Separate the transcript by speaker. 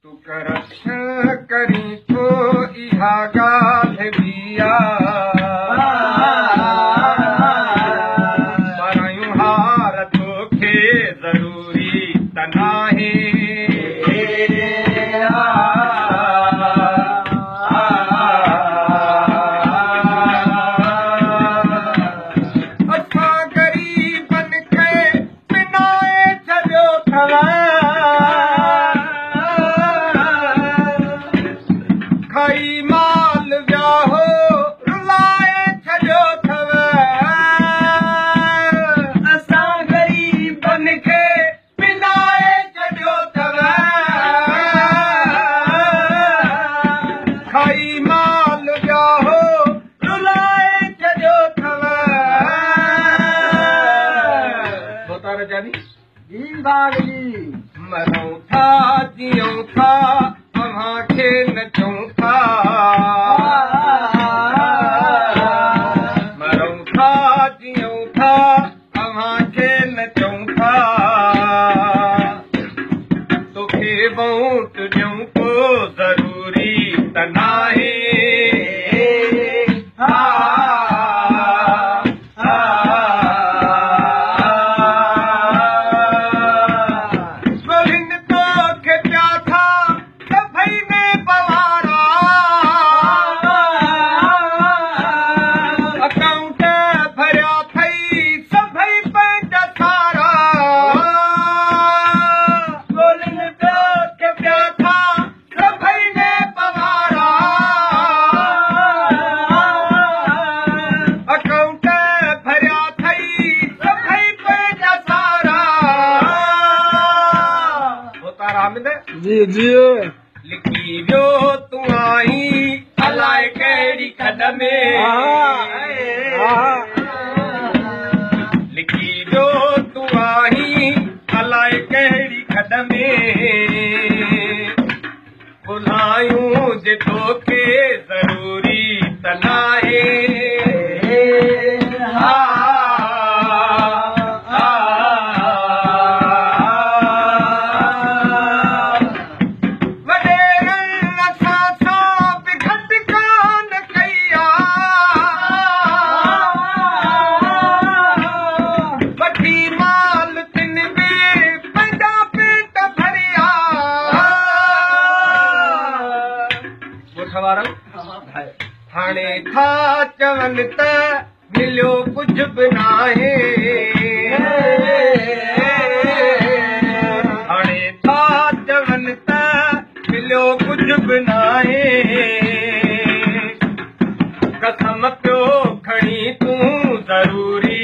Speaker 1: तूं करप्शन करी थो इहा ॻाल्हि बि आहे, परायूं हार तोखे ज़रूरी त नाहे। असां ग़रीबनि खे पिनाए छॾियो अथव, खाई माल विया हो रुलाए छॾियो अथव। असां ग़रीबनि खे पिनाए छॾियो अथव, खाई माल विया हो रुलाए छॾियो अथव। भोतार जानी
Speaker 2: जी बाग जी।
Speaker 1: मरूं था जीऊं था अव्हां खे नचूं था, मरूं था जीऊं था अव्हां खे नचूं था। तोखे वोट ॾियूं को ज़रूरी त नाहे। हा ॻोल्हिनि तोखे पिया था सभई में पवारा, अकाउंट भरिया अथई सभई पंहिंजा सारा। ॻोल्हिनि तोखे पिया था सभई में पवारा, अकाउंट भरिया अथई सभई पंहिंजा सारा। भोतार हामिद
Speaker 2: जी जी।
Speaker 1: लिखी वियो तूं आहीं अलाए कहिड़ी खॾ में, लिखी वियो तूं आहीं अलाए कहिड़ी खॾ में। बुलायूं जे तोखे ज़रूरी त नाहे। हा वॾेरनि असां सां बि घटि कान कई आहे, वठी माल तिन बि पंहिंजा पेट भरिया। ॻोठ वारा हाणे था चवनि त मिलियो कुझु बि नाहे, हाणे था चवनि त मिलियो कुझु बि नाहे। कसम पियो खणी तूं ज़रूरी